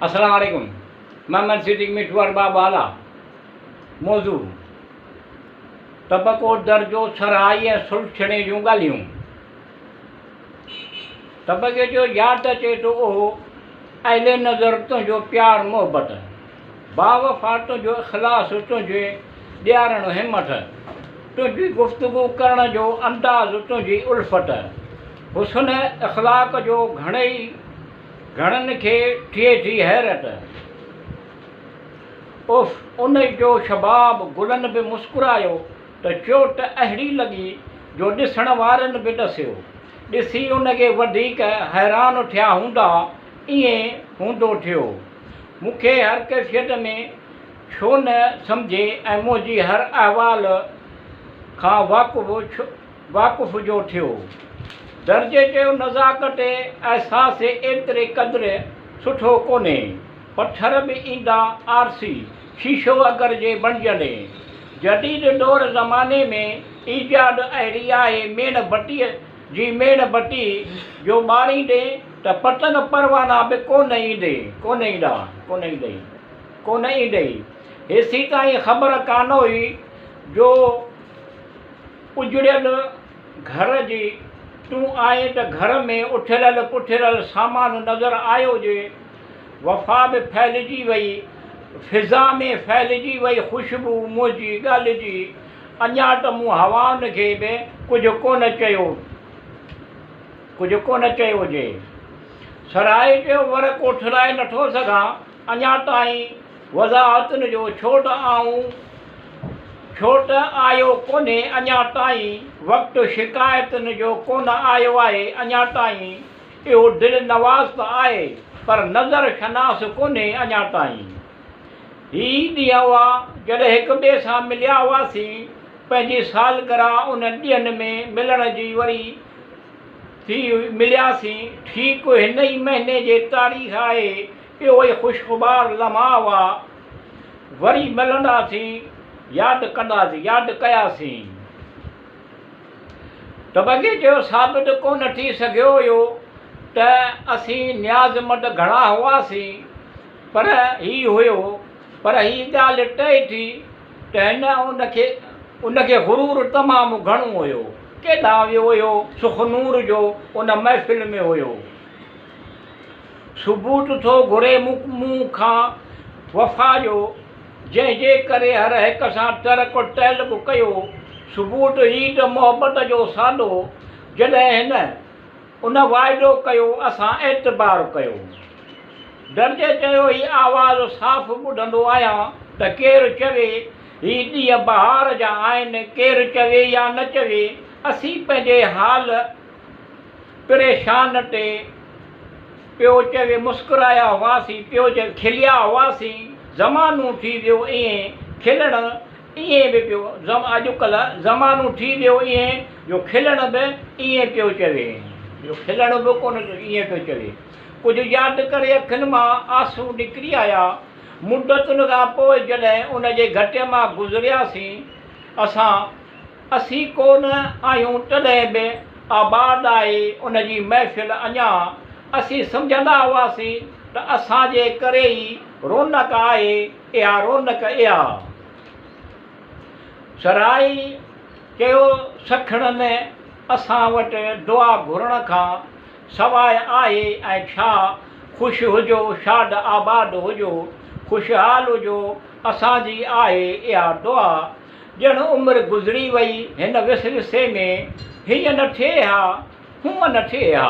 السلام عليڪم محمد صديق مٺو ارباب والا موضوع طبقو درجو سرهائي ۽ سلڇڻي جون ڳالهيون طبقي جو ياد اچي ٿو اهو اهل نظر تنهنجو پيار محبت باوفا تنهنجو اخلاص تنهنجي ڏيارڻ همٿ تنهنجي گفتگو ڪرڻ جو انداز تنهنجي الفت حسن اخلاق جو گهڻئي گهڻن کي ٿئي ٿي حيرت. اف ان جو شباب گلن به مسڪرايو ته چوٽ اهڙي لڳي جو ڏسڻ وارن به ڏسيو. ڏسي ان کي وڌيڪ حيران ٿيا هوندا. ائين هوندو ٿيو. مون کي هر ڪيفيت ۾ ڇو نه سمجهي ۽ منهنجي هر احوال کان واقف واقف جو ٿيو. درجي جو نزاڪت احساس ايتري قدر سٺو ڪونهي. پٿر به ايندا آرسي، شيشو اگر جي بڻجندي. جديد دور زماني ۾ ايجاد اهڙي آهي ميڻ بتيء جي ميڻ بتي جو ٻاريندي ته پتنگ پروانا به ڪونه ايندي، ڪونه ايندا، ڪونه ايندي، ڪونه ايندي. هيسيتائين خبر ڪانه هئي جو اجڙيل گهر جي تون آئين ته گهر ۾ اٿليل پٿليل سامان نظر آيو جي وفا به ڦهلجي وئي فضا ۾ ڦهلجي وئي خوشبو منهنجي ڳالهه جي اڃا ته مون هوائن کي به ڪجهه ڪونه چيو ڪجهه ڪونه چيو جي سرهائي چيو ور ڪوٺرائي نٿو سگهان اڃا تائين وضاحتن جو ڇو ته آئون ڇو ته آيو ڪونهي اڃا تائين وقت شڪايتن جو ڪونه آيو آهي اڃا تائين اهو دل نواز ته آهي پر نظر شناس ڪونهي اڃا تائين هي ئي ڏينهن هئا جڏهن هڪ ٻئي سان مليا هئاسين پنهنجي سالگرهه انهن ڏينهن ۾ ملڻ جي وري ٿي هئي ملياسين ٺيڪ هن ئي مهيني جي تاريخ آهي اهو ئي خوشگوار لمحا هئا، وري ملنداسين، ياد ڪنداسين، ياد ڪياسين. طبقي چيو ثابت ڪونه ٿي سگهيو هيو ته اسين نيازمند گهڻا هئاسين، پر هي هيو، پر هي ڳالهه طئي ٿي ته هن ان کي ان کي غرور تمام گهڻو هيو. ڪيڏانهن ويو هيو، سخنور جو ان محفل ۾ هيو. ثبوت ٿو گهري مون کان وفا جو، جنهن جي ڪري هر هڪ سان ترڪ تعلق ڪيو. ثبوت هي ته محبت جو سادو، جڏهن هن ان واعدو ڪيو، اسان اعتبار ڪيو. درجي چيو هي آواز صاف ٻڌندو آهيان ته ڪير چوي هي ڏينهن بهار جا آهن، ڪير چوي يا نه چوي، اسين پنهنجي حال پريشان تي پيو چوي مسڪرايا هئاسين پيو چوي کليا هئاسين زمانو ٿي ويو ائين کلڻ ائين به پيو اڄڪلهه زمانو ٿي ويو ائين جو کلڻ به ائين پيو چوي جو کلڻ به ڪونه ائين پيو چوي ڪجهه ياد ڪري اکين مان آنسو نڪري آيا مدتن کان پوء جڏهن ان جي گهٽي مان گذرياسين اسان اسين ڪو نه آهيون تڏهن به آباد آهي ان جي محفل اڃا. اسين سمجهندا هئاسين ته اسان جي ڪري ئي رونق آهي اها رونق اها. سرهائي چيو سکڻن اسان وٽ دعا گهرڻ کان سواء آهي ۽ ڇا خوش هجو شاد آباد هجو خوشحال هجو اسان جي آهي اها دعا. ڄڻ عمر گذري وئي هن وسوسي ۾، هيئن نه ٿئي ها، هونئن نه ٿئي ها.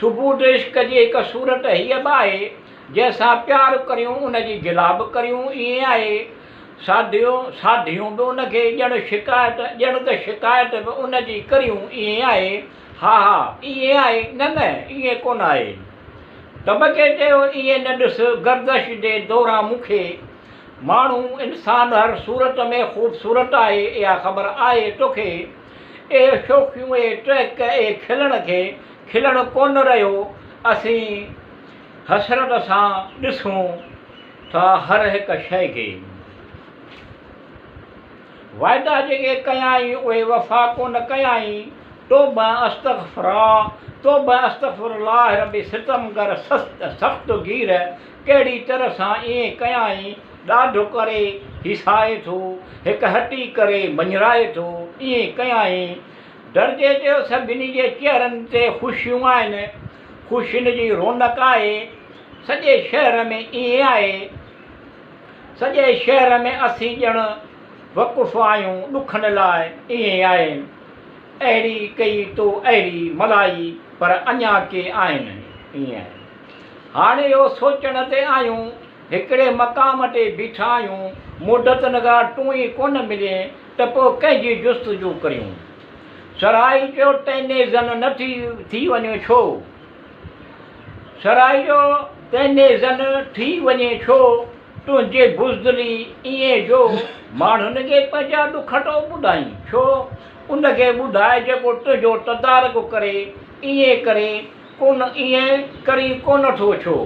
ثبوت عشق جي هڪ صورت هيء به آهي، جنهن سان پيار ڪريون ان جي گلا به ڪريون ائين آهي. ساڌيون ساڌيون به ان کي ڄڻ شڪايت ڄڻ ته شڪايت به ان جي ڪريون ائين آهي. ها ها ائين آهي، نه نه ائين ڪونه آهي. طبقي چيو ائين نه ڏس گردش جي دوران مون کي. ماڻهو، انسان، هر صورت ۾ خوبصورت آهي، اها خبر آهي توکي؟ اهي شوخيون، اهي ٽهڪ، اهي کلڻ کي کلڻ ڪونه رهيو، اسين حسرت سان ڏسون ٿا هر هڪ شيء کي. وعدا جيڪي ڪيائين، اهي وفا ڪونه ڪيائين. توبه استغفرا توبه استغفر الله ربي ستمگر سخت گير ڪهڙي طرح سان ائين ڪيائين ڏاڍ ڪري هيسائي ٿو هڪ هٽي ڪري مڃرائي ٿو ائين ڪيائين درجي چيو سڀني جي چهرن تي خوشيون آهن خوشين جي رونق آهي سڄي شهر ۾ ائين آهي سڄي شهر ۾ اسين ڄڻ وقف آهيون ڏکن لاء ائين آهن اهڙي ڪئي تو اهڙي ملائي پر اڃا ڪي آهن ائين آهن هاڻي اهو سوچڻ تي آهيون هڪڙي مقام تي بيٺا آهيون مدتن کان تون ئي ڪونه ملين ته پوء ڪنهن جي جستجو ڪريون سرائي چيو تنهن زن نه ٿي وڃو ڇو؟ سرائي چيو تنهن زن ٿي وڃي ڇو؟ تنهنجي بزدلي ائين جو ماڻهن کي پنهنجا ڏک ٿو ٻڌائين ڇو؟ ان کي ٻڌاء جيڪو تنهنجو تدارڪ ڪري، ائين ڪري ڪونه ائين ڪرين ڪونه ٿو ڇو؟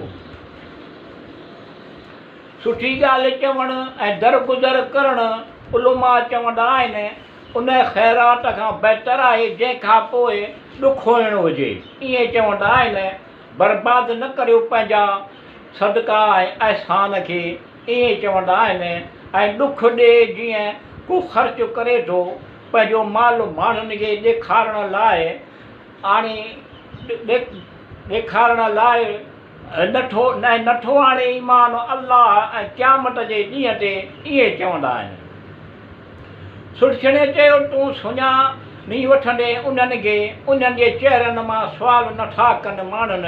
سٺي ڳالهه چوڻ ۽ درگذر ڪرڻ علماء چوندا آهن ان خيرات کان بهتر آهي جنهن کان پوء ڏکوئڻ هجي. ائين چوندا آهن، برباد نه ڪريو پنهنجا صدقا ۽ احسان کي. ائين چوندا آهن، ۽ ڏک ڏي جيئن ڪو خرچ ڪري ٿو پنهنجو مال ماڻهن کي ڏيکارڻ لاء آڻي ڏيکارڻ لاء نٿو ۽ نٿو آڻي ايمان الله ۽ قيامت جي ڏينهن تي ائين چوندا آهن. سرڇڻي چيو تون سڃاڻي وٺندين انهن کي، انهن جي چهرن مان سوال نٿا ڪن ماڻهن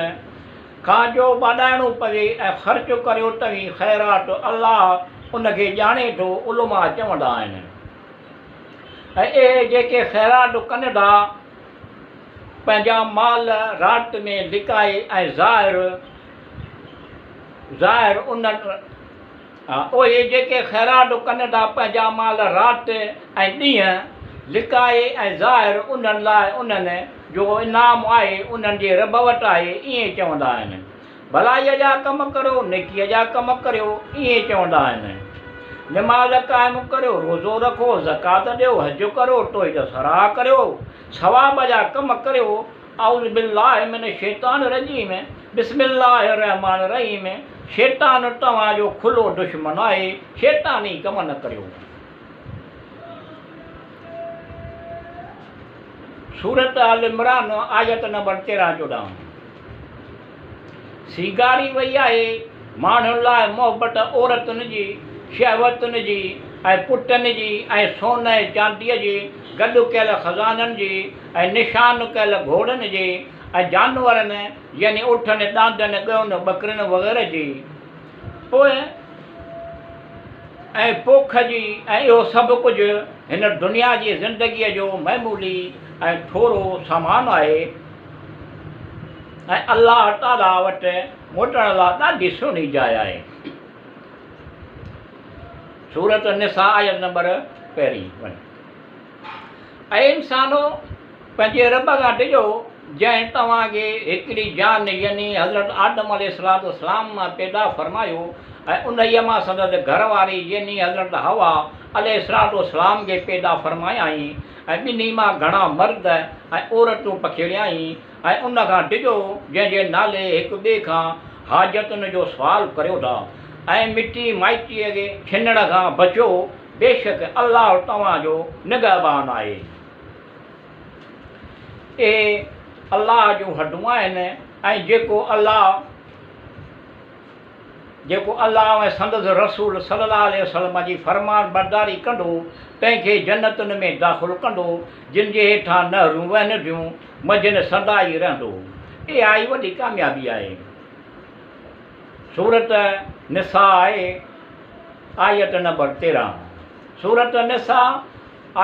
کان جو ٻاڏائڻو پوي ۽ خرچ ڪريو توهين خيرات الله ان کي ڄاڻي ٿو علماء چوندا آهن ۽ اهي جيڪي خيرات ڪن ٿا پنهنجا مال رات ۾ لڪائي ۽ ظاهر ظاهر انهن اهي جيڪي خيرات ڪن ٿا پنهنجا مال رات ۽ ڏينهن لڪائي ۽ ظاهر انهن لاء انهن جو انعام آهي انهن جي رب وٽ آهي ائين چوندا آهن. ڀلائيء جا ڪم ڪريو، نيڪيء جا ڪم ڪريو، ائين چوندا آهن. نماز قائم ڪريو، روزو رکو، زڪوات ڏيو، حج ڪريو، توحيد سراء ڪريو، ثواب جا ڪم ڪريو، اعوذ بالله من الشيطان الرجيم، بسم الله الرحمٰن الرحيم، شيطان توهان جو کلو دشمن آهي، شيطاني ڪم نه ڪريو. سورة آل عمران آيت نمبر تيرهن چوڏهن. سينگاري وئي آهي، ماڻهن لاء محبت عورتن جي، شهوتن جي ۽ پٽن جي ۽ سون ۽ چانديء جي گڏ ڪيل خزانن جي ۽ نشان ڪيل گهوڙن جي ۽ جانورن يعني اٺن، ڏاندن، ڳئون، ٻڪرين وغيره جي پوء ۽ پوک جي ۽ اهو سڀ ڪجهه هن دنيا جي زندگيء جو معمولي ۽ ٿورو سامان آهي. ۽ الله تعاليٰ وٽ موٽڻ لاء ڏاڍي سهڻي جاء آهي. سورة النساء آيت نمبر پهرين. اي انسانو! پنهنجي رب کان ڊڄو، جنهن توهان کي هڪڙي جان يعني حضرت آدم عليه الصلوة والسلام مان پيدا فرمايو ۽ انهيء مان سندس گهر واري يعني حضرت حوا عليه الصلوة والسلام کي پيدا فرمايائين ۽ ٻنهي مان گهڻا مرد ۽ عورتون پکيڙيائين ۽ ان کان ڊڄو جنهن جي نالي هڪ ٻئي کان حاجتن جو سوال ڪريو ٿا ۽ مٽي مائٽيء کي ڇنڻ کان بچو، بيشڪ الله توهان جو نگهبان آهي. اهي الله جون حدون آهن ۽ جيڪو الله. جيڪو الله ۽ سندس رسول صلّي الله عليه وسلّم جي فرمانبرداري ڪندو، تنهن کي جنتن ۾ داخل ڪندو، جن جي هيٺان نهرون وهن ٿيون، منجهن سدائين رهندو. اها ئي وڏي ڪاميابي آهي. سورة نساء آيت نمبر 13. سورة نساء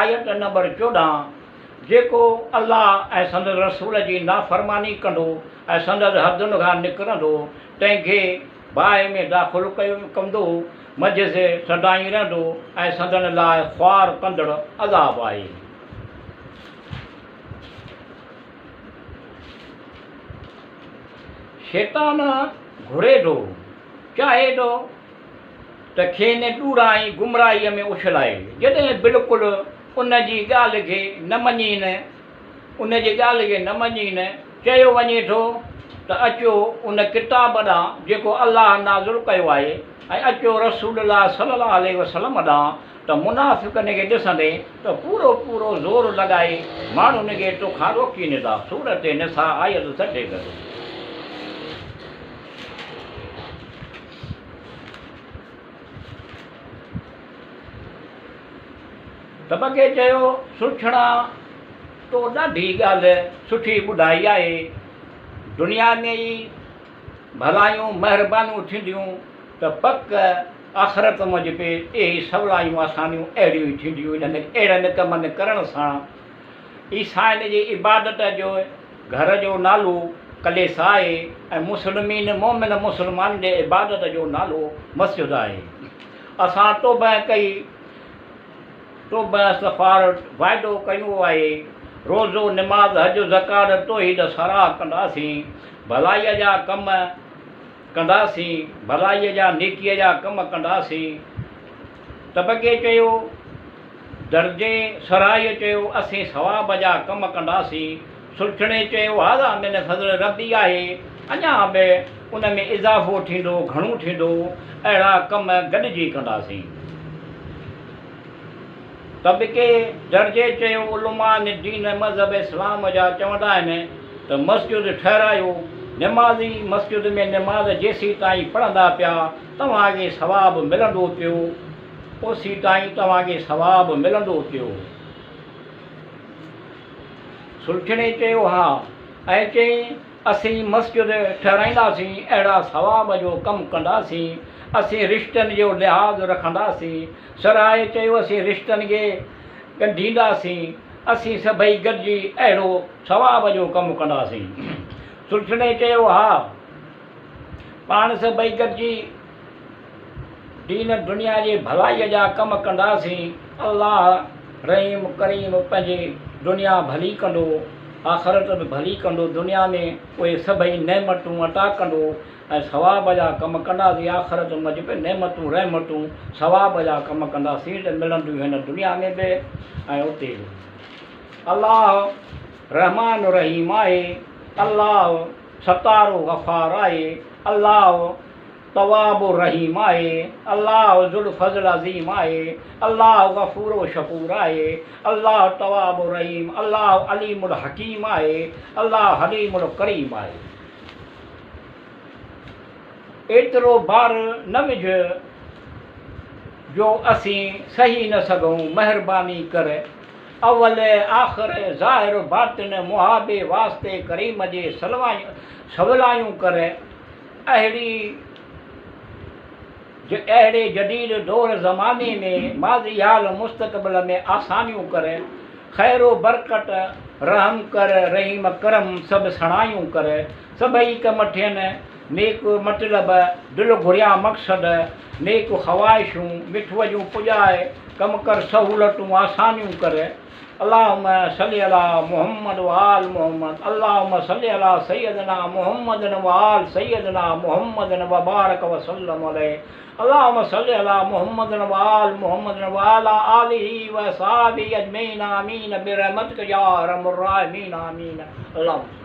آيت نمبر 14. جيڪو الله ۽ سندس رسول جي نافرماني ڪندو ۽ سندس حدن کان نڪرندو، تنهن کي باهه ۾ داخل ڪندو، منجهس سدائين رهندو ۽ سندن لاء خوار ڪندڙ عذاب آهي. شيطان گهري ٿو، چاهي ٿو، ته کين ڏورانهين گمراهيء ۾ اڇلائي، جڏهن بلڪل ان جي ڳالهه کي نه مڃين. ان جي ڳالهه کي نه مڃين. چيو وڃي ٿو ته اچو ان ڪتاب ڏانهن جيڪو الله نازل ڪيو آهي ۽ اچو رسول الله صلي الله عليه وسلم ڏانهن ته منافقن کي ڏسندين ته پورو پورو زور لڳائي ماڻهن کي توکان روڪين ٿا. سورة نساء آيت 60 گڏ. طبقي چيو، سلڇڻا! تو ڏاڍي ڳالهه سٺي ٻڌائي آهي. دنيا ۾ ئي ڀلايون مهربانيون ٿينديون ته پڪ آخرت منجهه به اهي سولايون آسانيون اهڙيون ئي ٿينديون. انهن اهڙن ڪمن ڪرڻ سان عيسائين جي عبادت جو گهر جو نالو ڪليسا آهي ۽ مسلمين مؤمن مسلمانن جي عبادت جو نالو مسجد آهي. اسان توبه ڪئي. توبه استغفار واعدو ڪيو آهي، روزو، نماز، حج، زڪوات، توحيد ساراهه ڪنداسين، ڀلائيء جا ڪم ڪنداسين، ڀلائيء جا نيڪيء جا ڪم ڪنداسين. طبقي چيو، درجي سرهائيء چيو، اسين ثواب جا ڪم ڪنداسين. سلڇڻي چيو، هذا من فضل ربي آهي، اڃا به ان ۾ اضافو ٿيندو، گهڻو ٿيندو، اهڙا ڪم گڏجي ڪنداسين. طبقي درجي چيو، علماء دين مذهب اسلام جا چوندا آهن ته مسجد ٺهرايو، نمازي مسجد ۾ نماز جيسيتائين پڙهندا پيا توهان کي ثواب ملندو پيو، اوسيتائين توهان کي ثواب ملندو پيو. سلڇڻي چيو، ها. ۽ چيائين، اسين مسجد ٺهرائينداسين، اهڙا ثواب جو ڪم ڪنداسين، اسين رشتن جو لحاظ رکنداسين. سرهائي چيو، اسين رشتن کي ڳنڍينداسين، اسين سڀئي گڏجي اهڙو ثواب جو ڪم ڪنداسين. سلڇڻي چيو، ها. پاڻ سڀئي گڏجي دين دنيا جي ڀلائيء جا ڪم ڪنداسين، الله رحيم ڪريم پنهنجي دنيا ڀلي ڪندو، آخرت به ڀلي ڪندو، دنيا ۾ اهي سڀئي نعمتون عطا ڪندو ۽ ثواب جا ڪم ڪنداسين، آخرت منجهه به نعمتون رحمتون ثواب جا ڪم ڪنداسين ته ملنديون هن دنيا ۾ به ۽ اتي به. الله رحمان رحيم آهي، الله ستار و غفار آهي، الله تواب الرحيم آهي، الله ذوالفضل عظيم آهي، الله غفور و شڪور آهي، الله تواب الرحيم، الله عليم الحڪيم آهي، الله حليم الڪريم آهي. ايترو بار نه وجهه جو اسين سهي نه سگهون، مهرباني ڪر اول آخر ظاهر باطن محابي واسطي ڪريم جي سولايون ڪر. اهڙي اهڙي جديد دور زماني ۾ ماضي حال مستقبل ۾ آسانيون ڪر، خير و برڪت رحم ڪر رحيم ڪرم سڀ سڻايون ڪر، سڀئي ڪم ٿين نيڪ مطلب دل گهريا مقصد نيڪ خواهشون مٺوء جون پڄاء ڪم ڪر سهولتون آسانيون ڪر. اللهم صل علي محمد وآل محمد اللهم صل علي سيدنا محمد وآل سيدنا محمد وبارڪ وسلم عليه اللهم صل علي محمد وآل محمد وعلي آله واصحابه اجمعين آمين برحمتك يا ارحم الراحمين آمين اللهم.